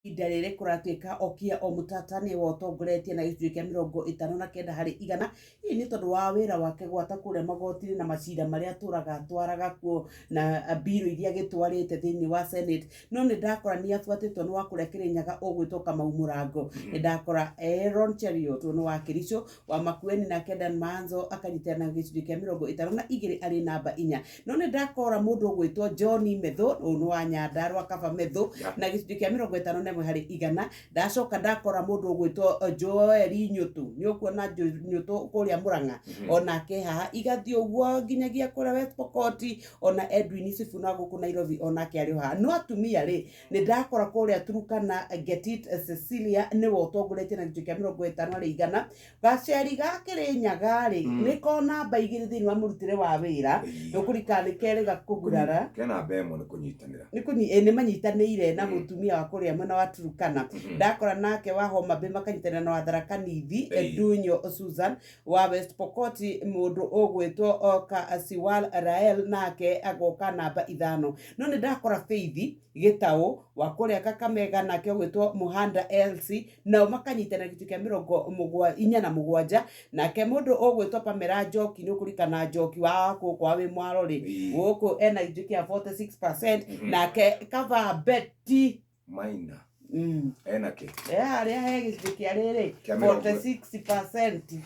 Ihinda rĩrĩ kũratuĩka Okiya Omtatah nĩwe ũtongoretie na gĩcunjĩ kĩa 59 harĩ igana. Hihi nĩ tondũ wa wĩra wake gwata kũrĩa magoti-inĩ na macira marĩa atũraga atwaraga kuo na mbirũ iria agĩtwarĩte thĩinĩ wa Senate. No nĩ ndakora nĩ abuatĩtwo nĩ wa kũrĩa Kĩrĩnyaga ũgwĩtwo Kamau Mũrango. Nĩ ndakora Aaron Cheruiyot nĩ wa Kericho, wa Makueni nake Dan Maanzo akanyitana na gĩcunjĩ kĩa 52 arĩ namba inya. No nĩ ndakora mũndũ ũgwĩtwo John Methu, ũyũ nĩ wa Nyandarua Kaba Methu, na gĩcunjĩ kĩa 51 harĩ igana. Ndacoka ndakora mũndũ ũgwĩtwo Joel Nyũtũ, nĩ ũkuona Nyũtũ kũrĩa Mũrang'a, onake haha igathiĩ ũguo nginyagia kũrĩa West Pokot, ona Edwin Sifuna gũkũ Nairobi onake arĩ o haha. No atumia rĩ, nĩ ndakora kũrĩa Turkana Getit Cecilia nĩwe ũtongoretie na gĩcunjĩ kĩa 50 harĩ igana. Gaceri ga Kĩrĩnyaga rĩ, nĩko namba igĩrĩ thĩinĩ wa mũrutĩre wa wĩra, nĩũkũririkana nĩ kerĩga kũgurara. Ke namba ĩmwe nĩ kũnyitanĩra. Nĩ kũnyi, nĩ manyitanĩire na mũtumia wa kũrĩa mwena wa Turkana. Ndakora nake wa Homa Bay makanyitanĩra na wa Tharaka Nithi, Dunyo Susan wa West Pokot, mũndũ ũgwĩtwo Oka Siwal Rael nake agoka namba ithano. No nĩ ndakora Faith Gĩtaũ wa kũrĩa Kakamega nake ũgwĩtwo Mũhanda Elsie nao makanyitanĩra gĩcunjĩ kĩa 47, nake mũndũ ũgwĩtwo Pamela Njoki, nĩ ũkũririkana Njoki wa gũkũ wa wĩ mwaro rĩ, gũkũ ena gĩcunjĩ kĩa 46%, nake Kava Betty Maina ena kĩ? E harĩa he gĩcunjĩ kĩa rĩrĩ Kĩa mĩrongo 46%.